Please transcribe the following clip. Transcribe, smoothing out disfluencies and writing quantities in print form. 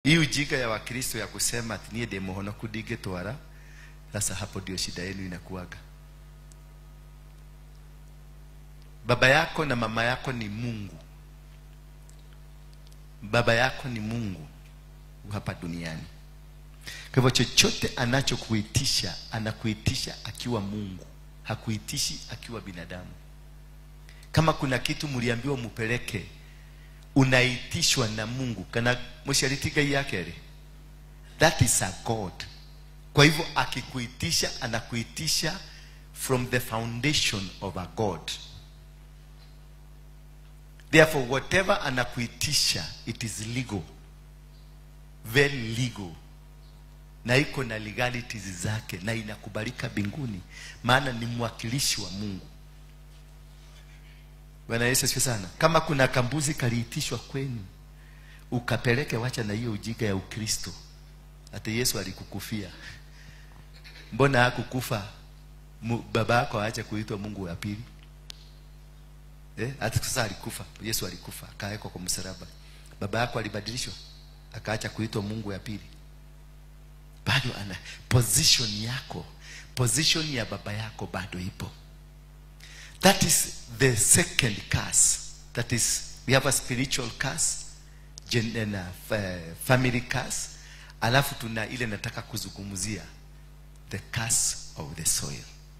Hii ujinga ya Wakristo ya kusema ati niĩ ndĩ mũhonoku ndingĩtwara, sasa hapo ndio shida yenu inakuwaga. Baba yako na mama yako ni Mungu. Baba yako ni Mungu hapa duniani. Kwa hivyo chochote anachokuitisha, anakuitisha akiwa Mungu, hakuitishi akiwa binadamu. Kama kuna kitu mliambiwa mupeleke, unaitishwa na Mungu. Kana mũciari Ngai yake rĩ? That is a God. Kwa hivyo akikuitisha, anakuitisha from the foundation of a God. Therefore, whatever anakuitisha, it is legal. Very legal. Na iko na legalities zake, na inakubalika mbinguni, maana ni mwakilishi wa Mungu. Bwana Yesu asifiwe sana. Kama kuna kambuzi kaliitishwa kwenu, ukapeleke, wacha na hiyo ujinga ya Ukristo. Ati Yesu alikukufia. Mbona hakukufa? Baba yako aache kuitwa Mungu wa pili. Hata sasa alikufa. Yesu alikufa, akawekwa kwa msalaba. Baba yako alibadilishwa, akaacha kuitwa Mungu wa pili. Bado ana position yako, position ya baba yako bado ipo. That is the second curse. That is, we have a spiritual curse, and a family curse. Alafu tuna ile nataka kuzungumzia, the curse of the soil.